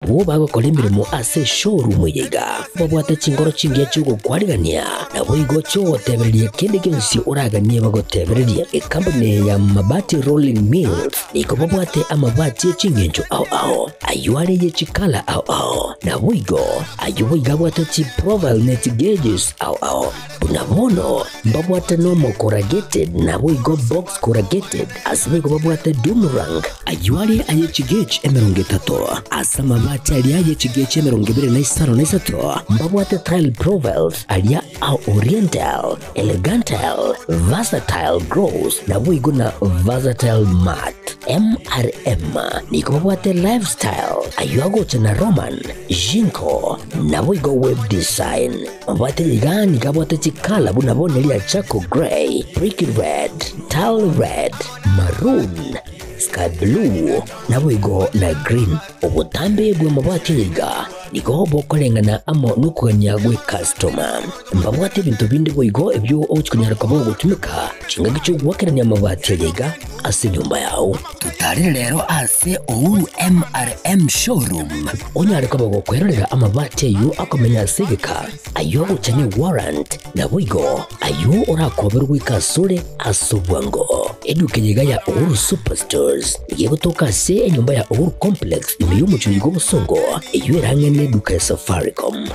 Abwo bagokora emeremo ase eshowroom eye iga babwate chinkoro chingiya chi'ogokwarigania, naboigo chi'ogotebereria kende gionsi oraganie bagotebererie. Ekampuni eye ya Mabati Rolling Mills nigo babwate amabati e chingencho ao ao, ayio are ye chikala ao ao, naboigo ayio boigo abwate chiprofile ne chigeges ao ao. Buna bono mbabwate normal corrugated naboigo box corrugated, ase boigo babwate doomerang, ayio are aye chigauge 30, ase amabati aria aye chigauge 25, mbabwate tile profiles aria a oriental, elegantal, versatile gloss naboigo na versatile matte. MRM nigo babwate lifestyle, ayio agocha na Roman, Jinko, naboigo web design. Mabwate iga nigo abwate chikala buna bono eria charcoal grey, brick red, tile red, maroon, sky blue, naboigo na green. Obotambe bw'amabati aya iga nigo bokoreng'ana amo nokogania gw'ecustoma. Mbabwate ebinto binde boigo ebio ogochia konyara koba ogotumeka chingaki chi'ogoakerania amabati aya iga ase enyomba yao. Totarere rero ase Uhuru MRM Showroom onyare koba gokwerorera amabati ayio akomenya ase egeka, ayio agocha ne warrant, naboigo ayio orakoberwe goika asore ase obwango. Eduka eye iga ya Uhuru Superstores nigo egotoka ase enyomba ya Uhuru Complex ime y'omochie oyo bw'obosongo eyio erang'e neduka ya Safaricom.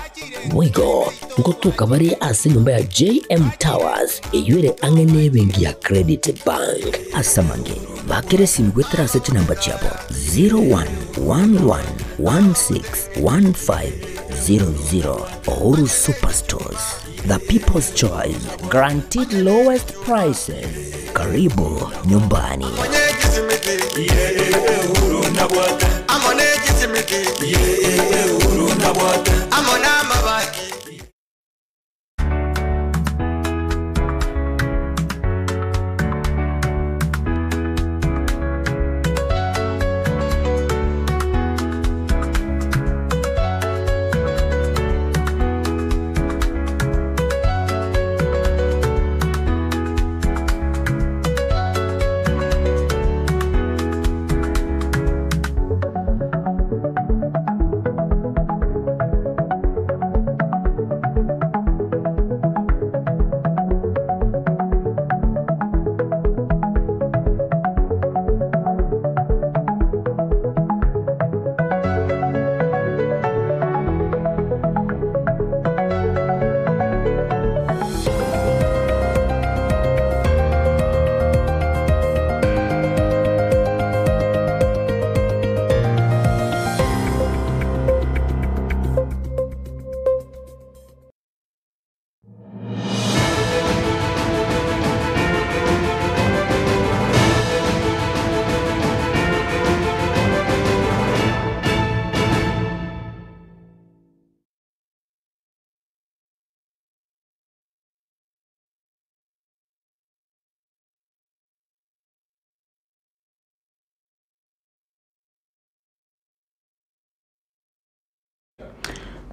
Boigo ngotoka bare ase enyomba ya JM Towers eyio ere ang'e nebenki ya Credit Bank. Ase amange, bakera esimi goetera ase chinamba chiabo 0111161500. Uhuru Superstores, the people's choice, guaranteed lowest prices. Karibu nyumbani.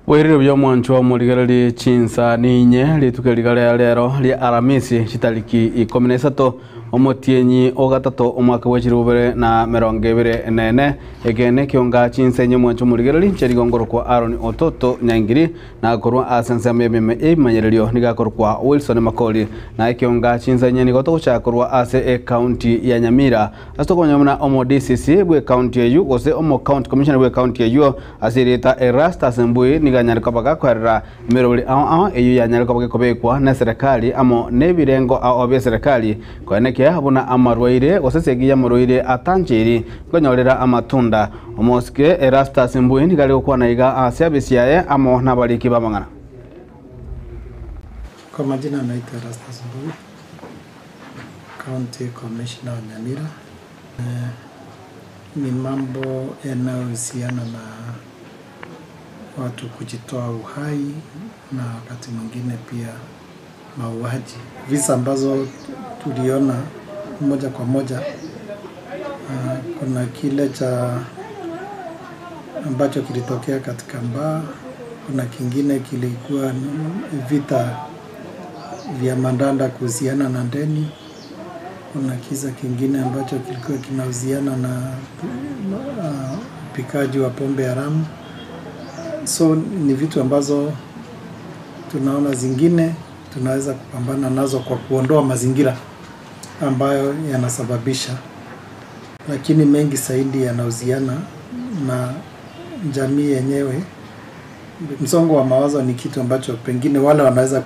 Bwairire buya omwanchwa omorigererie chinsa ninye rituko riga ria rero ria Aramisi chitariki 13 omotienyi ogatato omwaka bwa 2024 Ekeene ekio chinsa inye omwanchwa omorigererie ncherigo kwa Aaron Ototo Nyaingiri na korwa ase ensemo ebimanyererio nigo akorokwa Wilson Makori na ekio chinsa inye nigo togochakorwa ase ekaunti ya Nyamira ase tokomanya buna omo DCC bwe ekaunti eywo gose omo county commissioner bwe ekaunti eywo ase erieta Erastus Mbui nigo anyare koba gakoerera emeroberi ao ao eywo yanyare koba gekobekwa na eserekari amo na ebirengo ao bia eserekari koenekia buna amarwaire gose esegi ya amarwaire atanchiri nkonyorera amatunda omosike Erastus Mbui nigo ari gokwana iga ase abisi yaye amo na abariki b'amang'ana. Kwa majina naitwa Erastus Mbui, County Commissioner wa Nyamira. Ni mambo yanayohusiana na watu kujitoa uhai na wakati mwingine pia mauaji. Visa ambazo tuliona moja kwa moja, kuna kile cha ambacho kilitokea katika Mbaa, kuna kingine kilikuwa vita vya Mandanda kuhusiana na deni, kuna kisa kingine ambacho kilikuwa kinahusiana na upikaji wa pombe haramu. So ni vitu ambazo tunaona zingine tunaweza kupambana nazo kwa kuondoa mazingira ambayo yanasababisha, lakini mengi zaidi yanahusiana na jamii yenyewe. Msongo wa mawazo ni kitu ambacho pengine wale wanaweza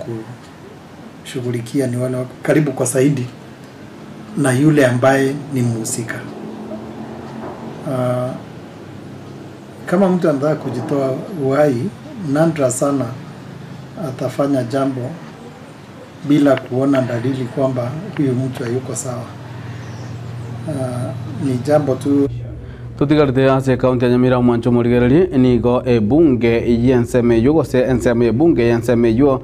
kushughulikia ni wale wako karibu kwa zaidi na yule ambaye ni mhusika. Kama mtu anataka kujitoa uhai, nadra sana atafanya jambo bila kuona dalili kwamba huyu mtu hayuko sawa. Ni jambo tu. Totigarete ase ekaunti ya Nyamira omwancho omorigereria nigo ebunge y'ensemo eywo gose ensemo y'ebunge y'ensemo eywo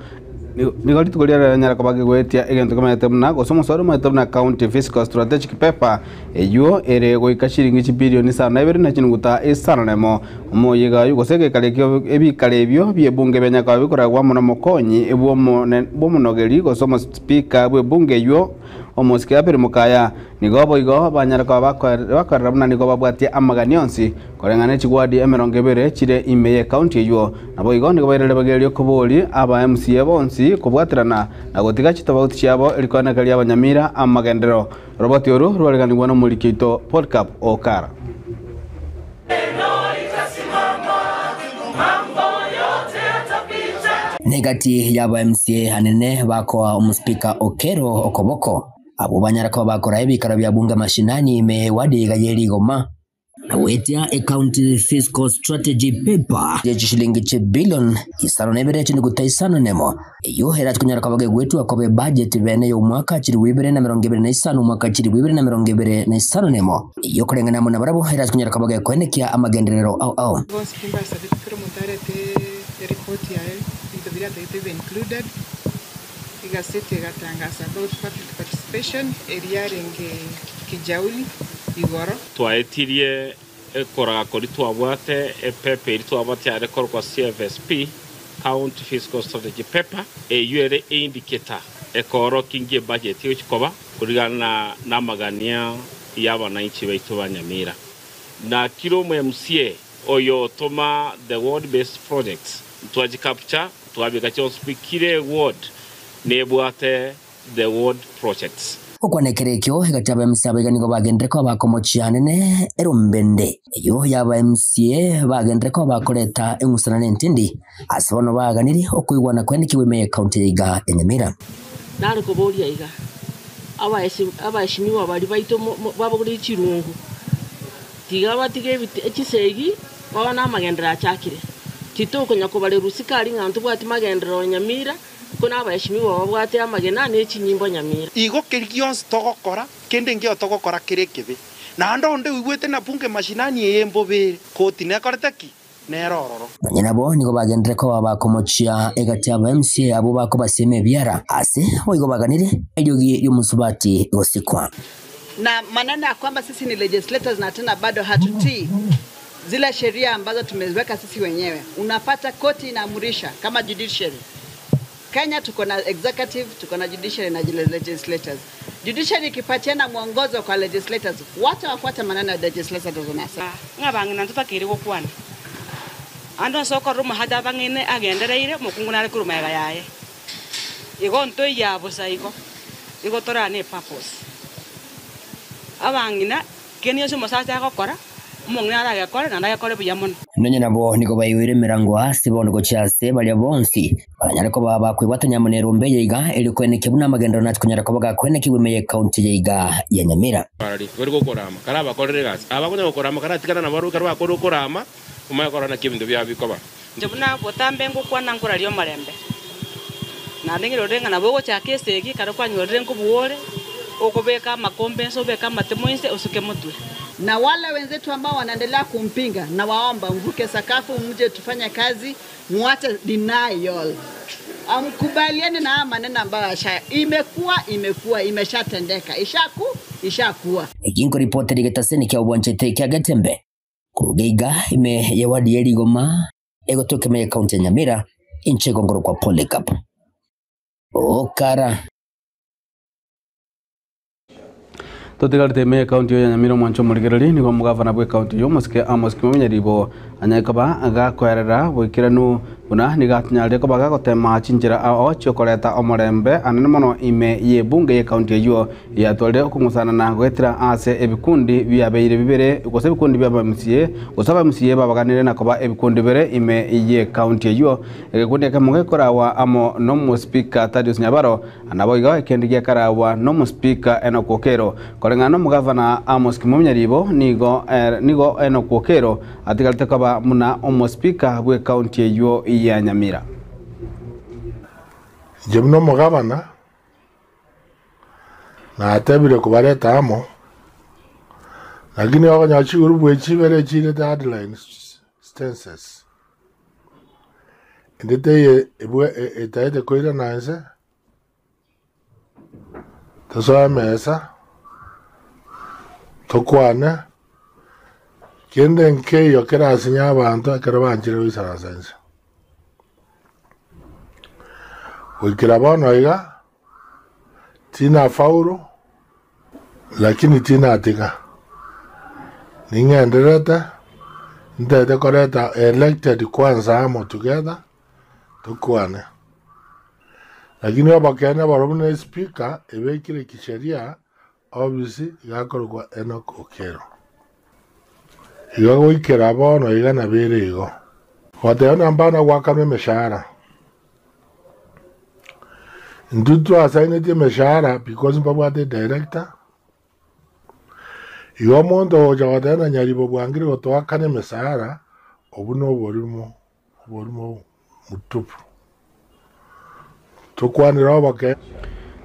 nigo rituko riare rianyara koba gegoetia egento kemayete buna gose omoswada omayete buna County Fiscal Strategic Paper eywo ere goika chiringi chibilioni isano na ibere na chinuguta isano na emo. Omoyega oywo gose egekaro ekio ebikaro ebio bi'ebunge bianyara koba bikoragwa amo na omokonyi bw'omonogeri gose omospeaker bw'ebunge eywo omosike Abel Mokaya. Nigo boigo banyara koba bakorera buna nigo babwatie amagani onsi koreng'ana echigwadi emerongo ebere chire ime y'ekaunti eywo. Naboigo nigo bairere bagererie okobori aba MCA bonsi kobwaterana na gotiga chitofauti chiabo erikoeneka ria abanyamira amagenderero. Roboti oru rwareganigwa nomoriki oito Polycarp Okara. Negati y'aba MCA anene bakoa omospika Okero okoboko abo banyara koba bakora ebikaro bya bunge mashinani ime wadi iga ye Rigoma na wetia e county fiscal strategy paper ye chilingi che billion isano na ibere chinuguta isano nemo eyo hera tukunyara koba gegwetwa kobe budget bene yo mwaka chiri wibere na mirongo ibere na isano mwaka chiri wibere na mirongo ibere na isano nemo eyo kurengana muna barabo hera tukunyara koba gekwenekia amagenderero au au Report yayo bintu biria tete included igaseti igatangaza about public participation area renge kijauli igoro twaetirie ekoraga kori twabwate epepe eri twabwate yare korwa CFSP County Fiscal Strategy Paper eyo ere indicator ekoro kingie budget yochikoba kurigana na magania y'abananchi baitu ba Nyamira na kiro mu MCA oyo toma the ward based projects twaji capture twabika chonspikire ward nebwate the ward projects okwanekerekio hegati aba MCA abaiganigo bagendereko bakomochia nene erumbende eyo yaba MCA bagendereko bakoreta eng'usana n'entindi ase bono baganiri okoigwana kwenekiwe ime ekaunti yaiga ya Nyamira nari koboria iga abaheshimiwa bari baito babogore chirungu tiga batige echisegi baba namagendera achakire titokonya kobare rusikari ng'antu bwati magendero Nyamira kuna abaheshimiwa babwate amagena n'echinyimbo Nyamira igo kirigionsi togokora kende ngio togokora kire kibe na ando onde uigwete na bunge mashinani eyembobere koti nekorete ki nerororo nabo nigo bagendere ko bakomochia egati aba MCA abo bakobasema ebiara ase boigo baganire eriogi riomusubati gosikwa na maneno ya kwamba sisi ni legislators na tena bado hatutii zile sheria ambazo tumeziweka sisi wenyewe. Unapata koti inaamurisha kama judiciary. Kenya tuko na executive, tuko na judiciary na legislators. Judiciary ikipatiana mwongozo kwa legislators, watu wafuate maneno ya legislators wanasema. Ngabangina tutakiri gokwana. Ando soko ruma hada bangine agendereire mukunguna ari kuruma yaye. Igo nto yabo saigo. Igo torane purpose. Abangina kenyo somosacha gokora omong'ina aragekore na ndagekore buya mono. Nonye nabo nigo baiwire emirango ase bono gochia ase baria bonsi baranyare koba bakwibwatania amo na erombe yaiga eri kwenekia buna amagendero nati konyara koba gakwenekiwa ime ya ekaunti yaiga ya Nyamira. Barari bari gokorama kara bakorere gasi abakonya gokorama kara tikana na baru kara bakora okorama omanye korora naki ebinto biabo bikoba. Inche buna botambe ngokwana nkoraria omorembe naende ng'irorere ng'a nabo ogochaka esegi ekero kwanyorire nkobuore okobeka amakombe ense obeke amatemo ense osuke motwe. Na wale wenzetu ambao wanaendelea kumpinga na waomba mvuke sakafu mje tufanye kazi, muache denial. Amkubaliane na haya maneno ambayo asha imekuwa imeshatendeka, ishakuwa. Ekinko ripoti rigetaseni kia obwanchete kia Getembe kurugeiga ime ya wadi ya Rigoma egotoka me kaunti ya Nyamira inche gongoro kwa Polycarp Okara. Totigarete ime ekaunti ya Nyamira omwancho omorigereria nigo omogavana bw'ekaunti ya omosike Amos Kimani Nyaribo anyare koba gakoerera boikeranu buna nigo atonyarire koba gagotema chinchera ao chiokoreta omorembe anene mono ime y'ebunge y'ekaunti eyio yatwarire okong'usanana goetera ase ebikundi biabeire bibere gose ebikundi bia aba MCA gose aba MCA babaganire na koba ebikundi bire ime y'ekaunti eyio. Egekundi ekemo gekoragwa amo n'omospeaker Thaddeus Nyabaro Naboigo ekende giakaragwa n'Omospika Enock Okello. Koreng'ana n'Omogavana Amos Kimomya Nyaribo, nigo nigo Enock Okello atigarete koba buna Omospika bw'ekaunti eyio ya Nyamira. Inche buna omogavana natebire kobareta amo, lakini okonyora chigurupu echi chibere chirete hardline stances. Ende teiyo etaete koirana inse, tosoe emesa, tokwane, kende nkeiyo kerasinye abanto ekero banchire goisaransa inse. Goikera bono iga, tinafaulu, lakini tinatiga, ning'endererete, ntete koreta elected kwanza amo together, tokwane. Lakini obokeene borobwo buna espika ebekire kisheria ofisi iga akorokwa Enock Okello. Igo goikera bono iga nabo ere igo. Goteba ng'a mbana goakanwa emeshahara. Intwe twasainetie emeshahara because mbabwate edirector, igo omonto ogocha goteba ng'a Nyaribo bwangire gotoakana emesahara, obwo na oborimo, oborimo mutupu. Tokwanere oboke.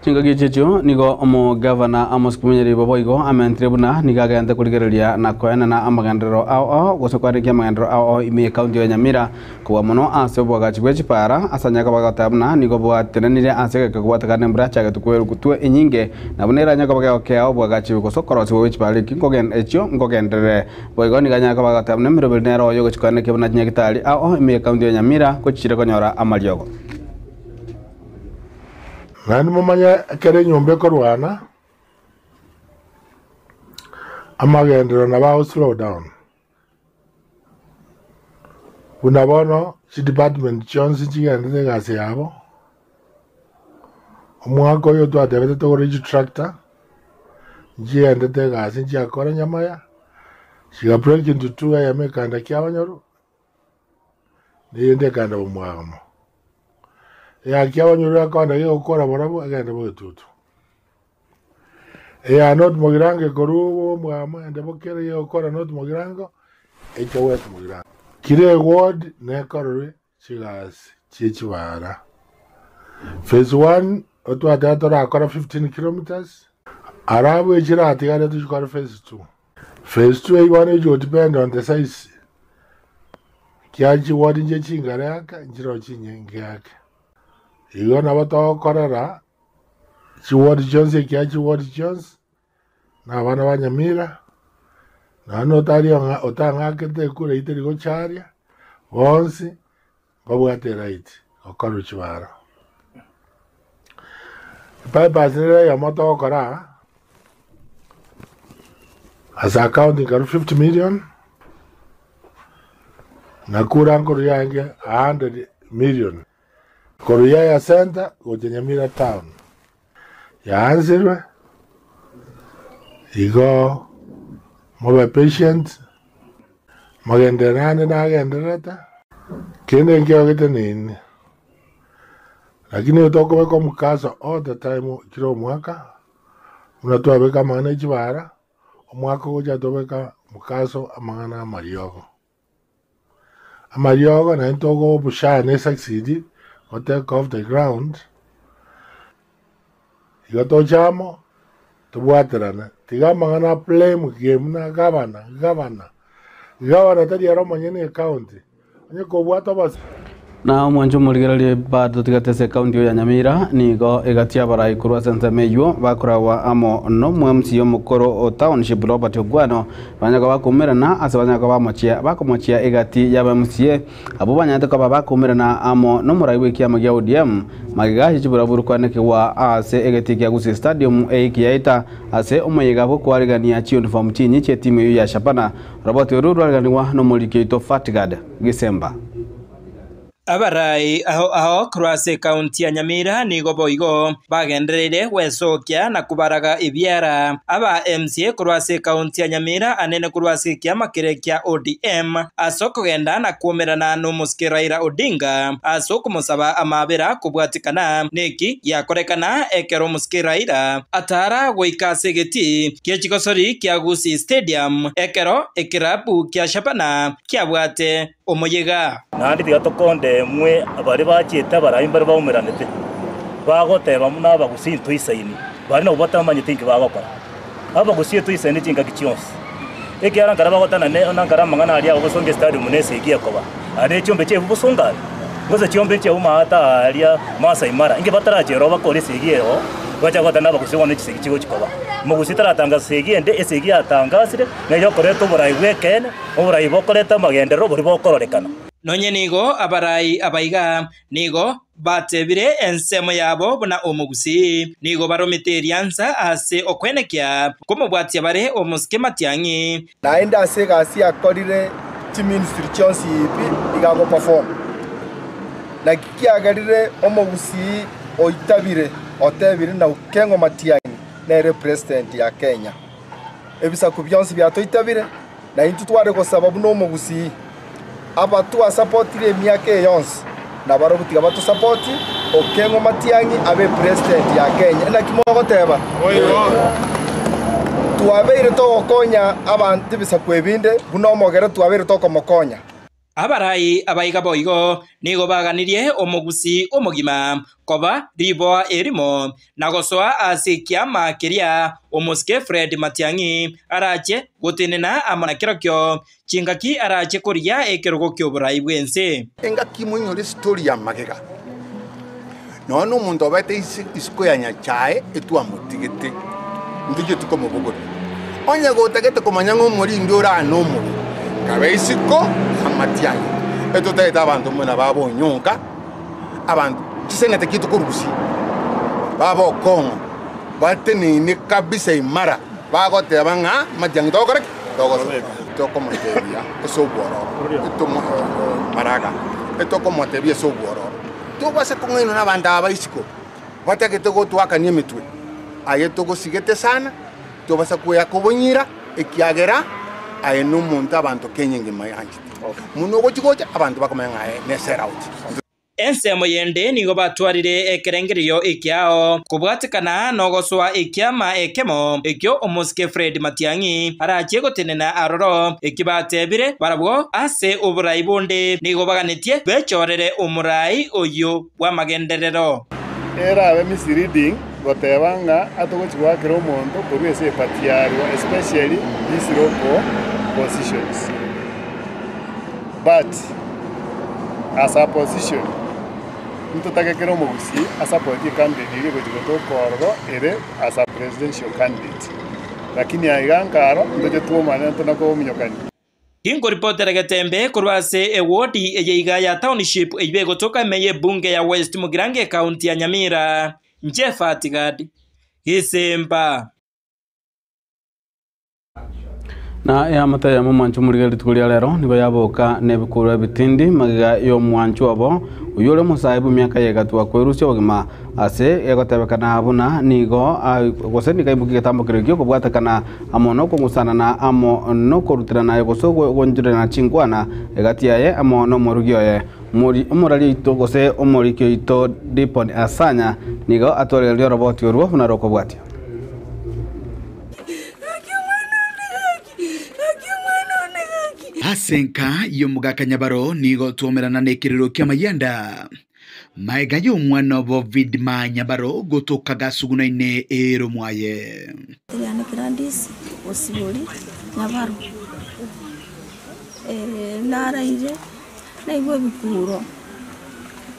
Chingaki echi echio nigo omogavana Amos Kimunyeri boboigo amentire buna nigo agente korigereria na koenena amagenderero ao ao gose koanekia amagenderero ao ao ime y'ekaunti ya Nyamira kobua mono ase oboagachi bwe chipara ase anyare koba agoteba buna nigo bwatenenire ase egeka kobwatekana nembura yachagetwe kwerugutwe enyinge na buna eranyare koba gegokea oboagachi gose okorosiwa gwe chipara eki echio nkogenderere Boigo nigo anyare koba agoteba buna emeroberi nere oyo ogochia koenekia buna chinyagitari ao ime y'ekaunti ya Nyamira gochichire konyora amariogo. Naende momanye ekero enyomba ekorwana, amagenderero nabo ago slow down. Buna bono chidepartment chionsi chigenderete egasi yabo, omwaka oyo twatebete togore chitractor, nchigendete egasi nchiakora nyamaya, chiga break into two eyemo ekagenda kiabanyoru, na eyende ekagenda bomwagamo. Eya kiabanyoru ekogenda gegokora barabwo egende bogetutu. Eya North Mogirango ekorwa bomwamo egende bokere gegokora North Mogirango, eche West Mogirango. Kera eward nekorerwe chigasi chie chibara. Phase one otwateba torakora 15 kilometres, alafu echiratigare tochikore phase two. Phase two eywo bono echi godepend on the size kia chiward nche chingare ake nchireo chinyinge ake. Igo nabo togokorera chiward chionsi ekiagera chiward chionsi na abana ba Nyamira, naende otari otang'akete ekura eyio teri gocharia, bonsi mbabwate eright gokorwa chibaro. Ebypass nere eyemo togokora aa, as a county nkarwa 50 million, nakura nkorwa yange 100 million, korwa Yaya Centre gocha Nyamira town. Yaansirwe, igo mobe patient, mogenderere naende nagendererete, kende nkiogete nini, lakini oyo tokobeka omokaso all the time kera omwaka, buna twabeka amang'ana e chibara, omwaka ogocha tobeka omokaso amang'ana amariogo. Amariogo naende togobushaya ne succeed go take off the ground, igo toche amo tobwaterane, tiga amang'ana a blame game buna gavana, gavana, gavana tari ere omonyene ecounty, onye kobwate obos. Na omwancho omorigererie bado tigati ase ekaunti ya Nyamira nigo egati abarai korwa ase ensemo eywo bakoragwa amo n'omo MCA omokoro o township Robert Ogwano banyaka bakumerana ase banyaka bamochia bakomochia egati ya MCA abo banyate koba bakumerana amo n'omorai bw'ekiama gia ODM magega chiburaburu kwanekigwa ase egeti kia Gusii Stadium eiki yaita ase omoyega bw'okwarigania chiuniform chinyi chia etimu eyo ya Shabana. Robert oru rwariganiwa n'omoriki oito Fatgard Gisemba. Abarai aho aho korwa ase ekaunti ya Nyamira nigo boigo bagendereire gwesokia na kobaraga ebiara. Aba MCA korwa ase ekaunti ya Nyamira anene korwa ase ekiama kere kia ODM ase okogenda na kuomerana n'omosike Raila Odinga ase okomosaba amabera kobwatikana neki giakorekana ekero omosike Raila atara goika ase egeti kia chigosori kia Gusii Stadium ekero ekerabu kia Shabana kiabwate omoyega. Naende tiga tokondemwe baria bachiete abarai mbare baumeranete, bagoteba buna abagusii ntoisaini, baria nabwo batamanyeti inki bagokora. Abagusii etoisaini chingaki chionsi, ekiagera nkare bagotana ne na nkare amang'ana aria agobosonga estadium na esegi ekoba, aria ne chiombe chiabu bosonga aria, gose chiombe chiabu maata aria Maasai Mara, inki batarachiera bakore esegi ero, bacha gotana abagusii bono chisegi chigochi koba. Mogusii taratangasa segi ende, esegi yatangasire, neye okoreta oborai bw'ekeene. Oborai bokoreta amagenderero boria bokororekana. Nonye nigo abarai abaiga nigo batebire ensemo yabo buna omogusii, nigo baromete eriansa ase okwenekia komobwatia bare omosike matiang'i. Naende ase egasi yakorire chiministry chionsi pi iga agoperform. Naki kiagerire omogusii oitabire otebire na Okengo Matiang'i nere president ya Kenya. Ebisaku bionsi biatoitabire na intwe tware gosaba buna omogusii. Aba twasapotire emiaka eye yonsi, nabarabwo tiga batosapoti, Okeng'o Matiang'i abe president ya Kenya. Naki mogoteba? Twabeire togokonya abanto ebisaku ebinde buna omogere twabeire tokomokonya. Abarai abaiga boigo nigo baganirie omogusii omogima koba riboa erimo, na gosoa ase ekiama keria omosike Fred Matiang'i arache gotenena amo na kerokio chingaki arache korigia ekerogo ki'oborai bw'ense. Engaki moinyore esitori ya magega, nonya nomonto obete isiko ya Nyachae etwamotigete, ntocheti komobogoria. Onye gotagete komanya ng'a omorindi ore aa nomobe, kabe isiko y'amatiang'i. Etotagete abanto buna babonyonka, abanto chisenete ki tokorusia, babe okong'o, bateneine kabisa imara, bagoteba ng'a matiang'i togokora ki? Togosoka. Tokomotebia ase obwororo, maraga, etokomotebia ase obwororo. Tobasa kong'ainwa nabanto aba isiko, batagete gotwakania emetwe. Aye togosigete sana, tobasa kweaka obonyira, ekiagera aye nomonto abanto Kenya engima yanchete. Buna ogochia gocha, abanto bakomanya ng'a aye ne sellout. Ensemo yende nigo batwarire ekerengererio ekiao kobwatekana nogosoa ekiama ekemo ekio omosike Fred Matiang'i arachie gotenena aroro. Eki batebire barabwo ase oborai bonde nigo baganetie bechorere omorai oyio bw'amagenderero. Erabe misleading goteba ng'a atogochi goakera omonto korwa ase eparty yarwa especially these local positions. But as a position ntotake kera omogusii asupportie ecandidate eria egochi gotoka ororo ere as a presidential candidate. Lakini aiga nkaro ntoche twomane ntona kominyokania. Tinkoripotera getembe korwa ase ewodi eye iga ya Township eyio egotoka ime y'ebunge ya West Mugirango ekaunti ya Nyamira. Inche Fatigad Gisimba. Na eamate eyemo omwancho omorigia rituko ria rero nigo yaboka nebikuro ebitindi magega y'omwancho obo oyio ore omosae bw'emiaka y'egatwa kwerusia obogima ase egotebekana buna nigo gose nigo aibokia egetambo keria gi'okobwatekana amo nokong'usanana amo nokoruterana gose ogonchorerana chinkwana egati yaye amo nomorugi oye. Omorari oito gose omoriki oito Dipon Asanya nigo atwarereria oroboti orwo buna rokobwatia. Ase enka y'omogaka Nyabaro nigo twomerana nekerero ki'amayanda. Maega y'omwana obo Vidma Nyabaro gotoka gasugunaine eero mwaye. Eriane Gladys Osibori Nyabaro, naraire naigwe ebikuro.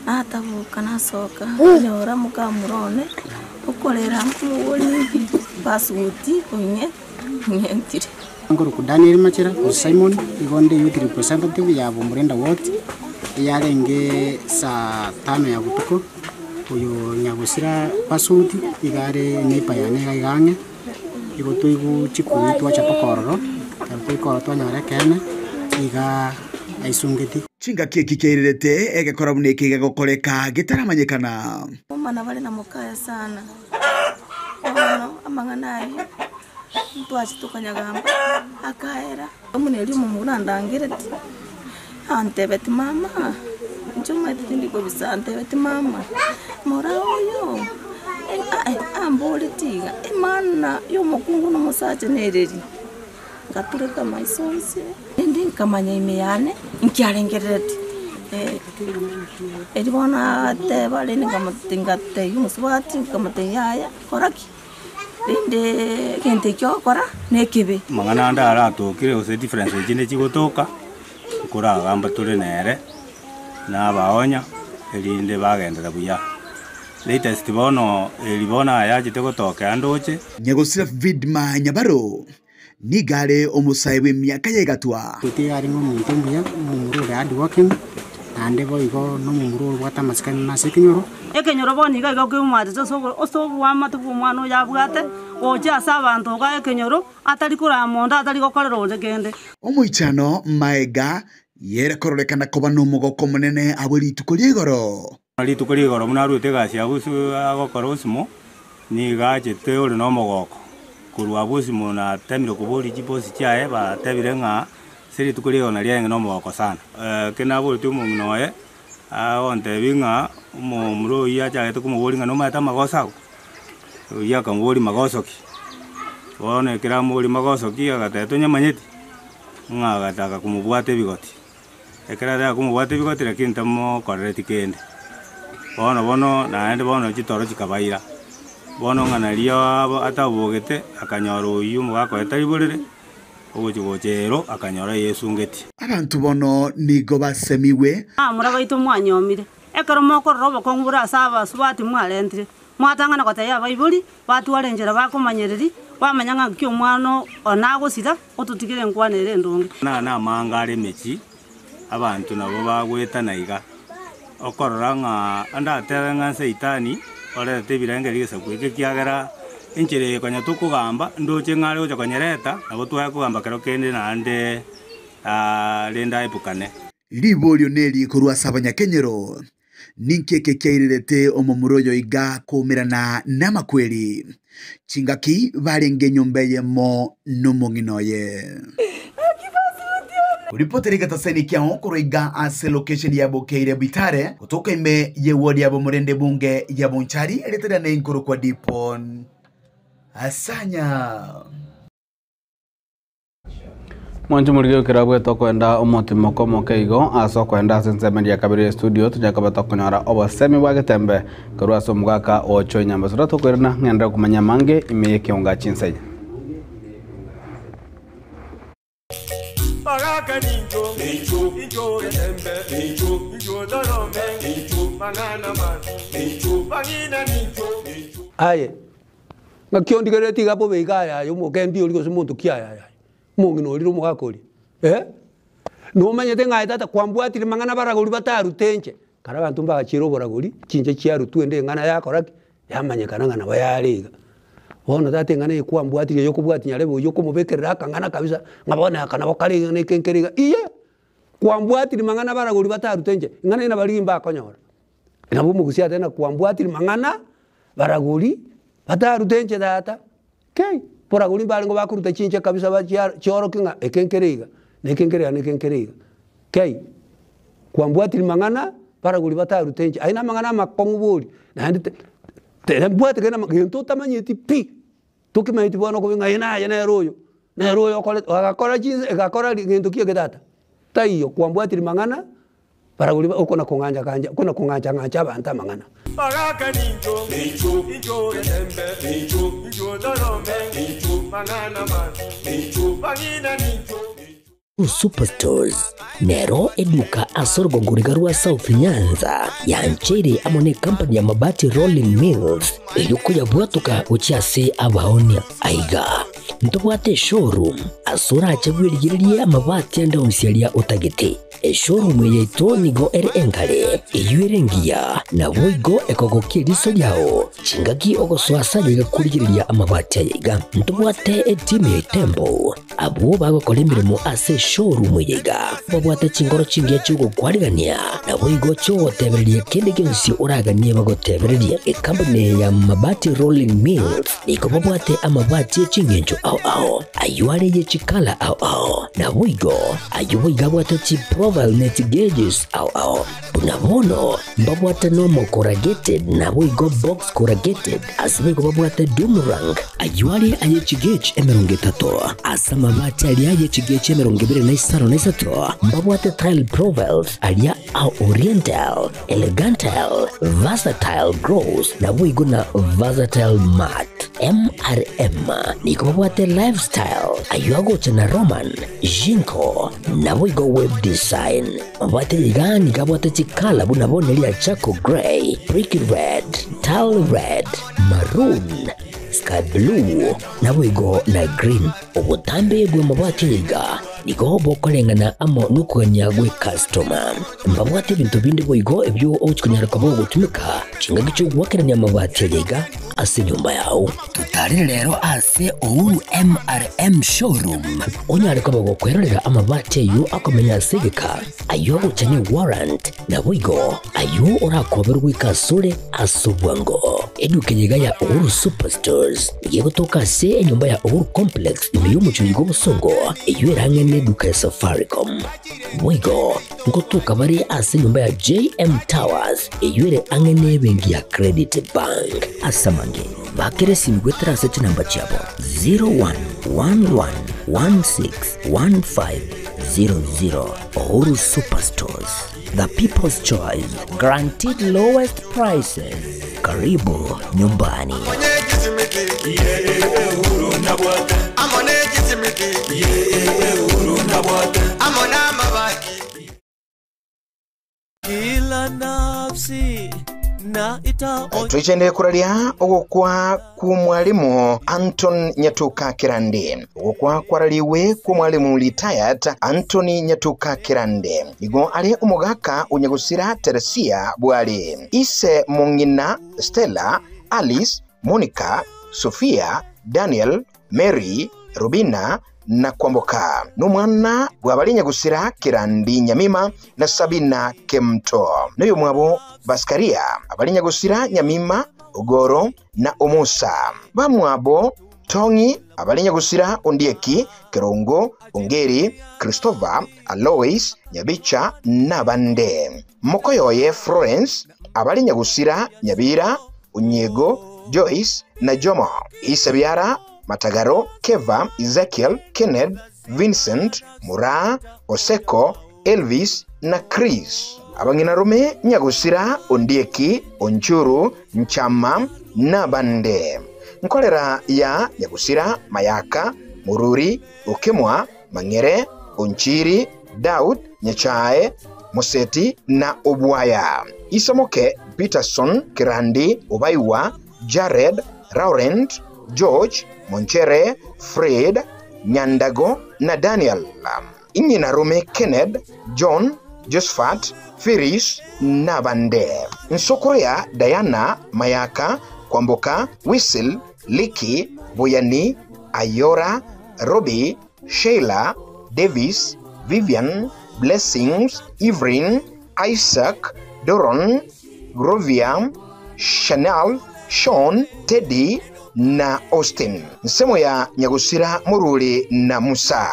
Nataboka nasoka, nyora mokamura one, okorera nkomobori ninki, Basuti ong'e ong'entire. Nkoruku Daniel Machera gose Simon, igo nde youth representative ya Bomurenda ward, eyarenge saa tano ya botuko, oyo nyagosira Basuti iga are neighbour yane iga iga ang'e, igo toigwa chikumi twacha mpaka ororo, ekero twaika ororo twanyora ekeene, iga aisungeti. Chingaki eki kiairerete egekora buna eke gegokoreka getaramanyekana. Omana bare na mokaya sana, bono amang'ana ayio ntwachete tokanyagamba akaera. Buna erio omomura andangereti, antebeti mama, inche omanyete tindi kobisa, antebeti mama, mora oyo amboreti iga, emaana ya omokungu na omosacha nereri? Ngatureka amaiso onsi, rende nkamanya ime yane nkiarengerereti. Erio bono agateba rende ngatebia omosubati nkamotebia yaya kora ki? Rende egento ekio ogokora nekebe. Amang'ana ande aratokire gose difference chinde chigotoka, nkoragamba tore nere, nabaonya, erinde bagenderera buya. Latest bono eri bono ayachete gotokea ndoche. Nyagosira Vidma Nyabaro nigo are omosae bw'emiaka ya egatwa. Tiga arenge omonto omuya, omomura ore hardworking, naende boigo nomomura obwate amasikani buna ase ekenyoro. Ekenyoro bono iga iga kemwatete ase obo ase oboamate bw'omwana oyo abwate, gochia ase abanto iga ekenyoro, atari korama onde, atari gokorera onde kende. Omoichano maega yere kororekana koba nomogoko omonene abwe rituko ria igoro. Rituko ria igoro buna aruete egasi ya agokora osimo, nigo achete ore nomogoko. Korwa abwo osimo natemire koboria chibosi chiaye batebire ng'a ase rituko ria igoro nario arenge nomogoko sana. Ekero naboretie omong'ina oye, agontebia ng'a omomura oyio achagete komoboria ng'a nomanyete amagoso ago? Oyio akamoboria magoso ki? Bono ekero amoboria magoso ki, agateba tonyamanyeti, ng'a agataka komobwata ebigoti. Ekero ataka komobwata ebigoti lakini tamokorereti kende. Bono bono naende bono chitoro chikabaira. Bono ng'a nario abo atabogete, akanyora oyio omogaka oye tari borere, ogochia gocha ero akanyora yesungeti. Abanto bono nigo basemigwe. Abamura baito mwanyomire, ekero mokorora obokong'u bore ase abasubati mwarentire, mwatang'ana gotebia abaibori, batware enchera bakomanyereria, bamanya ng'a nki omwana one agosira, ototigere enkwana ere endonge. Buna namanga are emechie, abanto nabo bagoetana iga, okorora ng'a ndatebe ng'a Saitani orete ebirengererio egesaku eke ekiagera enchera eye konya tokogamba, ndoche ng'a are gocha konyereta, nabo twaya kogamba kero kende naende rende aepukane. Riborio neri korwa ase abanyakenyoro, Ninki eke kiairerete omomura oyo iga koumerana namakweri? Chingaki barenge enyomba eyemo nomong'ina oye. Ripoti rigataseni kiao korwa iga ase location ya Bokeire Bitare gotoka ime ye ward ya Bomorende bunge ya Bonchari erieta riane nkorokwa Dipon Asanya. Mwanche morige gokera bwete okoenda omotimoko omoke igo ase okoenda ase ensemo eria ya kabere ya estudio tonya koba tokonyora obosemi bwa getembe korwa ase omogaka ocho Nyambasura tokoirana ng'enderere komanya amange ime y'ekeonga chinsenya. Bagaka nincho, incho getembe, incho torome, mang'ana mabi, bang'ina nincho. Aye, ng'aki ondigereretie iga bobe iga aye aye omogembi oria gose omonto ki aye aye aye, omong'ina oria na omogaka oria eh? Nomanyete ng'a aye tata kwambwatire mang'ana baragori batarute inche, kare abanto mbagachiire oboragori, chinche chiarutwa ende eng'ana yakora ki? Yamanyekana ng'a nabo yare iga. Bono tata eng'ana eye kwambwatirie oyo okobwatia nyarebe oyio okomobekerera akang'ana kabisa, ng'a bono aka nabo kare iga na eke nkere iga, iye! Kwambwatiri mang'ana baragori batarute inche, eng'ana eye nabarigia mbakonyora. Nabo omogusi ateba ng'a kwambwatiri mang'ana baragori batarute inche tata, kei! Boragori mbarenge bakoruta chinche kabisa bachia chiorokia ng'a eke nkere iga, na eke nkere iga, na eke nkere iga. Kei! Kwambwatiri mang'ana baragori batarute inche, ayio namang'ana amakong'u bori, naende te tere mbwate kende ama gento otamanyeti pi, tokemanyeti bono okobe ng'a aye naye nere oyo, nere oyo okorete agakora chinse egakora ri gento ki eke tata, taiyo kwambwatiri mang'ana baragori ba okona kong'anja ganja okona kong'ancha ng'ancha abanto amang'ana. Bagaka nincho, incho getembe, incho torome, mang'ana mabi, bang'ina nincho. Superstores nero eduka ase orogongo riga rwa South Nyanza yancheire amo ne company ya Mabati Rolling Mills erio koyabwatoka gochia ase abaonia. Aiga ntobwate eshowroom ase orache bwerigererie amabati ande onsi aria otagete. Eshowroom eye yaito nigo ere enkare, eyio ere engiya, naboigo ekogokia eriso riao chingaki ogosoa ase aye iga korigereria amabati aya iga. Ntobwate etimu ya Itembo Abwo bagokora emeremo ase eshowroom eye iga babwate chinkoro chingiya chi'ogokwarigania, naboigo chi'ogotebereria kende gionsi oraganie bagotebererie. Ekampuni eye ya Mabati Rolling Mills nigo babwate amabati e ching'encho ao ao, ayio are ye chikala ao ao, naboigo ayio boigo abwate chiprofile ne chigeges ao ao. Buna bono mbabwate nomo corrugated naboigo box corrugated, ase boigo babwate doom rank, ayio are aye chigauge 30, ase amabati aria aye chigauge 25, mbabwate tile profiles aria a oriental, elegantal, versatile gross naboigo na versatile matte. MRM nigo babwate lifestyle, ayio agocha na Roman, Jinko, naboigo web design. Mabwate iga nigo abwate chikala buna bono eria charcoal grey, brick red, tile red, maroon, sky blue, naboigo na green. Obotambe bw'amabati aya iga nigo bokoreng'ana amo nokogania gw'ecustoma. Mbabwate ebinto binde boigo ebio ogochi konyara koba ogotumeka chingaki chi'ogoakerania amabati aya iga ase enyomba yao. Totarire rero ase Uhuru MRM Showroom onyare koba gokwerorera amabati ayio akomenya ase egeka, ayio agocha ne warrant, naboigo ayio orakoberwe goika asore ase obwango. Eduka eye iga ya Uhuru Superstores nigo egotoka ase enyomba ya Uhuru Complex ime y'omochie oyo bw'obosongo, eyio ere ang'e neduka ya Safaricom. Boigo ngotoka bare ase enyomba ya JM Towers eyio ere ang'e nebenki ya Credit Bank. Ase amange, bakera esimi goetera ase chinamba chiabo 0111161500. Uhuru Superstores, the people's choice, guaranteed lowest prices. Karibu nyumbani. Kila nafsi na itaonja Twichendere kuraria ogokwa kw'omwalimu Anton Nyatuka Kirandi. Ogokwa kwarariwe kw'omwalimu retired Anthony Nyatuka Kirandi. Igo are omogaka onyagosira Teresia Bwari. Ise mong'ina Stella, Alice, Monica, Sophia, Daniel, Mary, Rubina na Kwamboka. Nomwana bw'abare nyagosira Kirandi Nyamima na Sabina Kemto. Noyomwabo Baskaria, abare nyagosira Nyamima, Ogoro na Omusa. Bamwabo Tong'i, abare nyagosira Ondieki, Kerongo, Ongeri, Christopher, Alois, Nyabicha nabande. Mokoyoye Florence, abare nyagosira Nyabira, Onyego, Joyce na Jomo. Isebiara, Matagaro, Keva, Ezekiel, Kenneth, Vincent, Muraa, Oseko, Elvis na Chris. Abang'inarume Nyagosira, Ondieki, Onchuru, Nchama nabande. Nkorera ya Nyagosira, Mayaka, Mururi, Okemwa, Mang'ere, Onchiri, Daud, Nyachae, Moseti na Obwaya. Isomoke, Peterson, Kirandi, Obaiwa, Jared, Laurent, George, Monchere, Fred, Nyandago na Daniel. Ing'inarume Kenneth, John, Josephat, Firis nabande. Nsokoro ya Diana, Mayaka, Kwamboka, Wisil, Liki, Buyani, Ayora, Robbie, Sheila, Davis, Vivian, Blessings, Ivrin, Isaac, Doron, Grovia, Chanel, Sean, Teddy na Austin. Nsemo ya Nyagusira Mururi na Musa.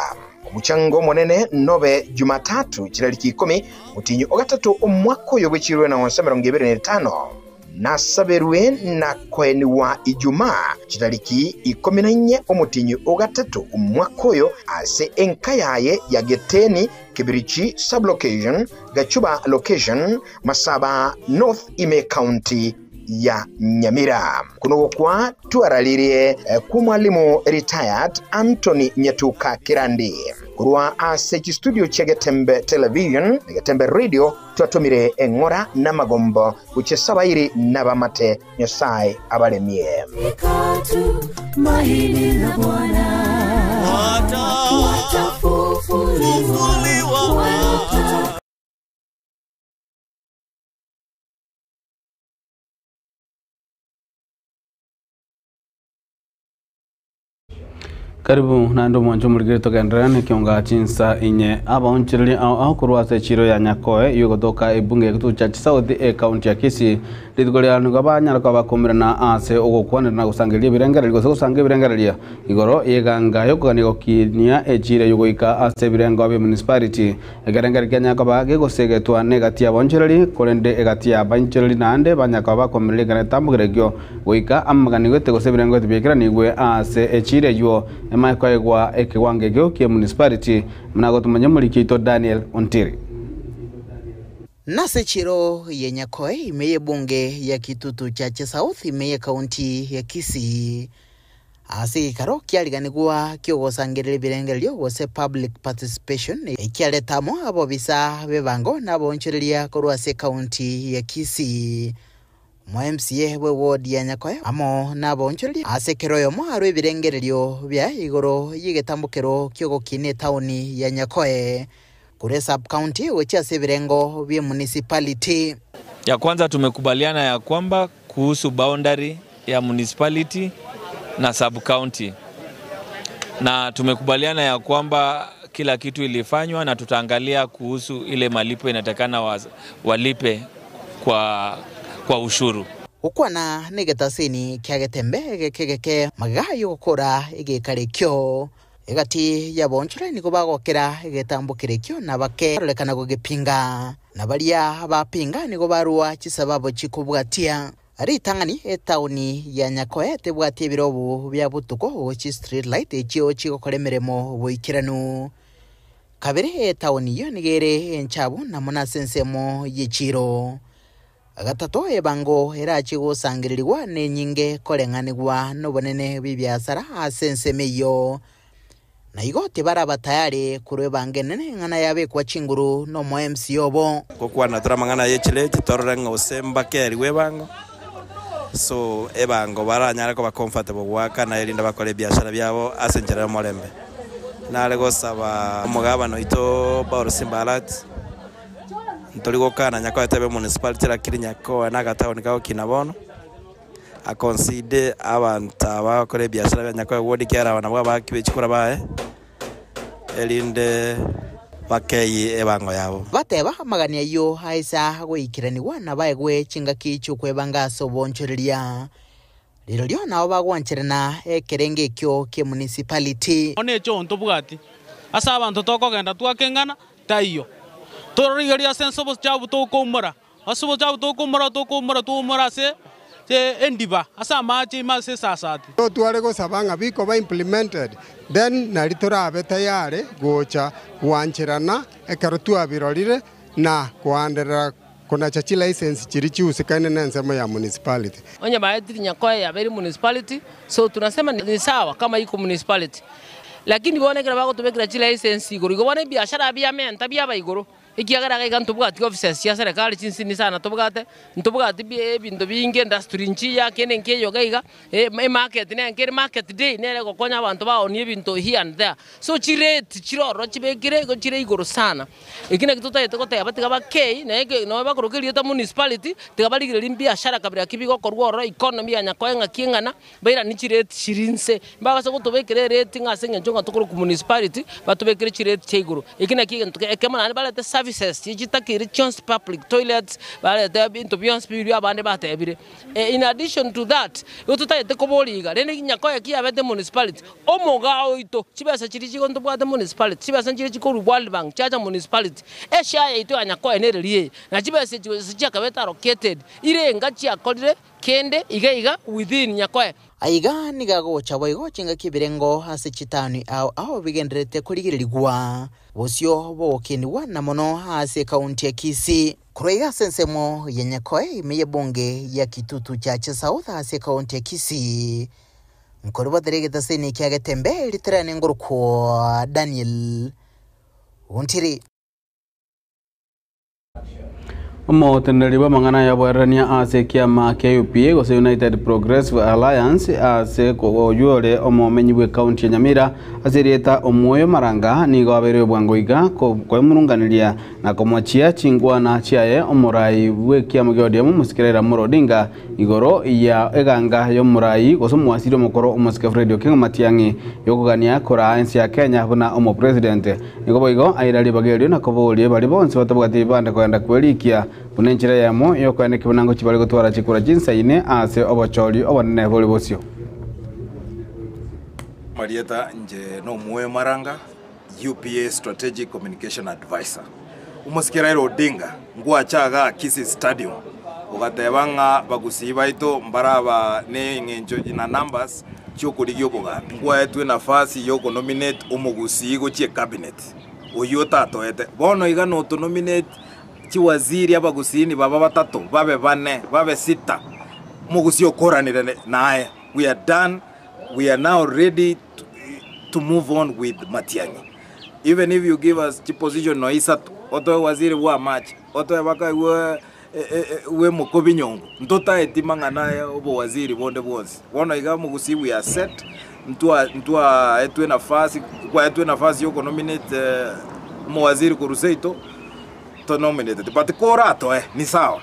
Omuchango omonene nobe Jumatatu chirariki 10 mutinyu ogatatu omwaka oyo bwechirwe na onse 25 nasaberwe na koeniwa Ijumaa chitariki 14 omutinyu ogatatu omwaka oyo ase enka yaye ya Geteni Kibirichi sublocation Gachuba location Masaba North Ime County ya Nyamira. Kuno kwa twararirie ku mwalimu retired Anthony Nyatuka Kirandi. Korwa ase chistudio chia Getembe Television na Getembe Radio twatomire eng'ora na amagombo gochia Sabairi na abamate, Nyasae abaremie. Tumaini la Bwana watafufuliwa wata Karibu naende omwancho omorikire togenderera nekionga chinsa inye abaonchereria ao ao korwa ase echiro ya Nyakoe yogotoka ebunge ya Kitutu Chache South ekaunti ya Kisii. Rituko ria nigo banyara koba bakomerana ase ogokwanera na gosangereria ebirengererio gose gosanga ebirengererio igoro yeganga yokogania gokinia echiro yogoika ase ebirengo bia municipality. Ekerengererio kianyara koba gegosegetwa na egati ya abaonchereri korende egati ya abaonchereri naende banyara koba bakomerera ekero etambogerekio goika amaganigwete gose ebirengo biekeranigwe ase echiro eywo emakoegwa ekiwango ekio kia municipality muna gotumanya omoriki oito Daniel Ontiri. Nase chiro ya Nyakoe imeye bunge ya Kitutu Chache South imeye kaunti ya Kisii ase gikaro kiariganigwa kiogosangereria ebirengererio gose public participation ekiaretamo abobisa bebango na abonchereria korwa ase kaunti ya Kisii. Mwa MCA bwe ward ya Nyakoe amo na abonchereria ase kero oyomo arwa ebirengererio bia igoro yegetambokero kiogokina etaoni ya Nyakoe kure sub county gochia ase ebirengo bia municipality. Ya kwanza tumekubaliana ya kwamba kuhusu boundary ya municipality na sub county, na tumekubaliana ya kwamba kila kitu ilifanywa na tutaangalia kuhusu ile malipo inatakana walipe kwa ushuru. Gukwana nĩ gĩtacĩni kĩa gĩtembe gĩkĩ gĩke magega gũkũra ĩgĩkarĩkio ĩgati ya bonchore nĩgo bagokĩra ĩgĩtambũkĩrĩkio na bakerorekana gũgĩpinga na baria bapinga nĩgo barua chisababu chikobwatia ritang'ani etaoni ya Nyakoe tebwatie ebirobu bia botuko gochi street light echio chigokora emeremo boikeranu kabere etaoni iyo nigere enchabu namo nase ensemo yechiro gatato ebango erachi gosangererigwa ne nyinge koreng'anigwa nobonene bw'ebiasara ase ensemo eyio na igo tibaraba tayari korwa ebango enene ng'ana yabekwa chinguru nomo MC obo. Gokwana toramang'ana ya echireti torore ng'a ose mbakeriwe ebango so ebango baranyare koba comfortable gwaka na erinda bakore ebiashara biabo ase enchera ya omorembe. Nare gosaba omogabano oito Paul Simbalat ntori gokana Nyakoe tebe municipality lakini Nyakoe na agataoni gagokina bono akonside abantu abakora ebiashara bia Nyakoe ward kiara nabwo abaki bechikora bae erinde bakei ebango yabo. Bateba amagani ayo aisa goikeraniwa na baegwe chingaki chiokwebanga ase obonchoreria rirorio nabo bagwancherana ekerenge ekio kia municipality. One echo ntobwati ase abanto tokogenda twakeng'ana taiyo tororigeria ase ensobo chiabu tokoumora ase obochabu tokoumora tokoumora toumora ase endiba ase amache ime ase esasati. Tware gosaba ng'a bikoba implemented then nari torabe tayari gocha gwancherana ekero twabirorire na koanderera konacha chi license chiri chiusikane na ensemo ya municipality. Onye baetiri Nyakoe ya beri municipality, so tunasema ni sawa kama iko municipality, lakini bonekera bagotubekera chi license igoro igo bone biashara bia menta bia baigoro ikiagera iga ntobwati offices cia serikali chinsini sana tobwate ntobwati ebinto binge industry nchi ya kene nkeyo gaiga e market ne nkere market day nere gokonya abantu baonie ebinto here and there so chirate chiroro chibekire igo chire igoro sana ikine kitutaete goteba tiga bakei na no bakorokeria ta municipality tiga barigereria biashara kabira kibigokorwa oro economy ya Nyakoe ng'aki eng'ana baira ni chirate chirinse mbagase gotobekere rate ng'ase eng'encho ng'a tokoroku municipality batobekere chirate chia igoro ikine ki ekemana barete services chichitakiri chionsi public toilets barete binto bionsi biria abande batebire. In addition to that tutaete koboriga rende Nyakoe kiabete municipality omoga oito chibesa chiri chigonto bwate municipality chibesa chiri chikoru World Bank chacha municipality eshaya ito ya Nyakoe nererie na chibesa chiakabeta allocated irenga chiakorire kende iga iga within Nyakoe. Aiga nigagocha boigo chinga kibirengo ase chitani ao ao bigenderete kurigiririgwa bosio bokeniwa na mono ase kaunti ya Kisii. Kuraiga sensemo ya Nyakoe imeye bunge ya Kitutu Chache South ase kaunti ya Kisii. Nkori bateregeta seni kia Getembe literane ngorukwa Daniel Ontiri. Omoteneneri bw'amang'ana yabwererania ase kiama kia UPA gose United Progressive Alliance ase oywo ore omomenyi bwe county ya Nyamira ase erieta Omwoyo Maranga nigo abeire obwango iga koemurunganiria na komochia chingwana chiaye omorai bwe kiama kia ODM Omosike Raila Amolo Odinga igoro ya eganga y'omorai gose omwasiri omokoro Omosike Fred Okengo Matiang'i yokogania koraa ense ya Kenya buna omopresident. Nigo boigo aira ribaga erio na koboria baria bonsi batabwati ebibande kogenda kwerikia buna enchera eyemo y'okoenekia buna ngochia bare gotwara chikura chinsaine ase obochori obonene bore bosio. Marieta inche nomoyo Maranga, UPA Strategic Communication Advisor. Omosike Raila Odinga ngwacha igaa Kisii Stadium ogateba ng'a bagusii baito mbaraba ne eng'encho na numbers chiokorigia obogambi. Nkwaetwe nafasi yokonominate omogusii gochia ecabinet oyio otatoete. Bono iga notonominate chiwaziri abagusii ni baba batato, babe bane, babe sita. Omogusii okoranire naye. We are done, we are now ready to move on with Matiang'i. Even if you give us chiposition no isato, otoe waziri bwa amache, otoe baka bwa bwa emokobi nyongo, ntotaeti mang'ana aya obowaziri bonde bwonsi. Bono iga omogusii we are set, ntwa ntwaetwe nafasi, kwaetwe nafasi ya okonominate omowaziri korwa seito, tonominateti but koratoe ni sawa,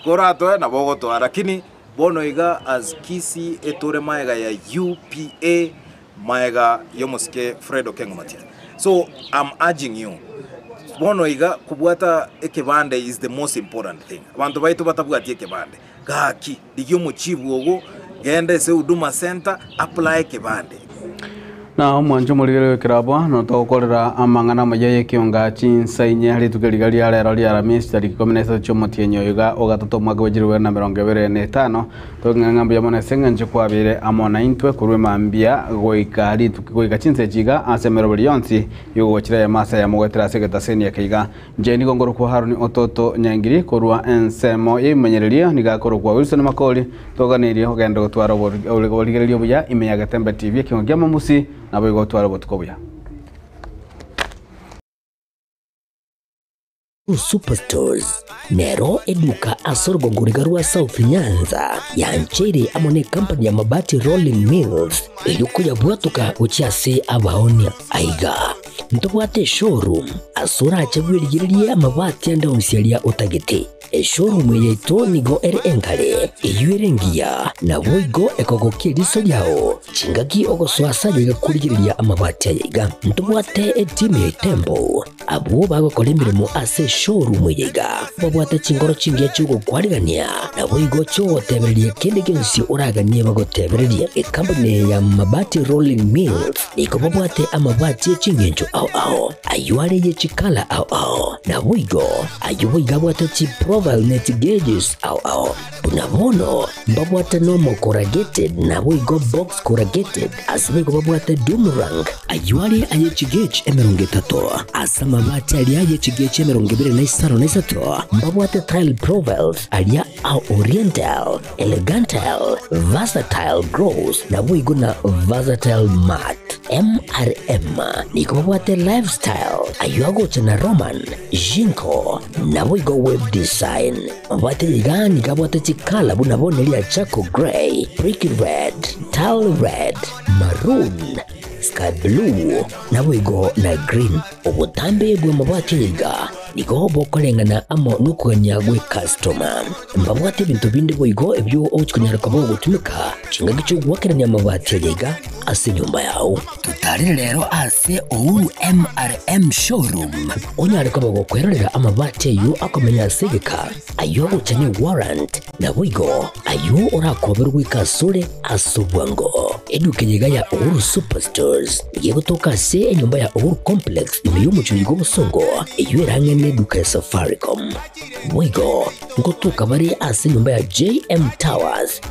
koratoe nabo ogotoa lakini bono iga as Kisii etore maega ya UPA maega ya omosike Fred Okengo Matiang'i. So I'm urging you, bono iga kobwata ekebande is the most important thing. Abanto baito batabwati ekebande, gaki rigia omochibu ogo, genda ase Huduma Center, apply ekebande. Na omwancho omorigereria ekero notogokorera amang'ana amaya y'ekionga chinsa inye rituko riga ria rero ria Aramisi tariki 13 chiomotienyi oyo iga ogatato omwaka bwa 2025 toking'ang'a mbuya mono ase eng'encho kwabere amo na intwe korwa emambia goika rituko goika chinsa echi iga ase emeroberi yonsi yogochira eyemo ase eyemo goetera ase egetaseni eke iga. Inche nigo ngorokwa Haroni Ototo Nyangiri korwa ensemo y'ebimanyererio niga akorokwa Wilson Makori toganeirie ogende gotwara oborigereria obuya ime ya Getembe TV ekiombe kia Momusi nabo igo otware obotuko obuya. Superstores nero eduka ase orogongo riga rwa South Nyanza yancheire amo ne company ya Mabati Rolling Mills erio koyabwatoka gochia ase abaonia. Aiga ntobwate eshowroom ase orache bwerigererie amabati ande onsi aria otagete. Eshowroom eye yaito nigo ere enkare, eyio ere engiya, naboigo ekogokia eriso riao chingaki ogosoa ase aye iga korigereria amabati aya iga. Ntobwate etimu ya Itembo, abwo bagokora emeremo ase eshowroom eye iga, babwate chingoro chingiya chi'ogokwarigania, naboigo chi'ogotebereria kende gionsi oraganie bagotebererie. Ekampuni eye ya Mabati Rolling Mills nigo babwate amabati e ching'encho ao ao, ayio are ye chikala ao ao, naboigo ayio boigo abwate chiprofile ne chigeges ao ao. Buna bono mbabwate normal corrugated naboigo box corrugated, ase boigo babwate doom rank, ayio are aye chigauge 30, ase amabati aria aye chigauge 25 mbabwate tile profiles aria a oriental, elegantal, versatile gloss, naboigo na versatile matte. MRM nigo babwate lifestyle, ayio agocha na Roman, Jinko, naboigo web design. Mabwate iga nigo abwate chikala buna bono eria charcoal grey, brick red, tile red, maroon, sky blue, naboigo na green. Obotambe bw'amabati aya iga nigo bokoreng'ana amo nokogania gw'ecustoma. Mbabwate ebinto binde boigo ebio ogochia konyara koba ogotumeka chingaki chi'ogoakerania amabati aya iga ase enyomba yao. Totarire rero ase Uhuru MRM Showroom onyare koba gokwerorera amabati ayio akomenya ase egeka, ayio agocha ne warrant, naboigo ayio orakoberwe goika asore ase obwango. Eduka eye iga ya Uhuru Superstores nigo egotoka ase enyomba ya Uhuru Complex ime y'omochie oyo bw'obosongo, eyio erang'e neduka ya Safaricom. Boigo ngotoka bare ase enyomba ya JM Towers.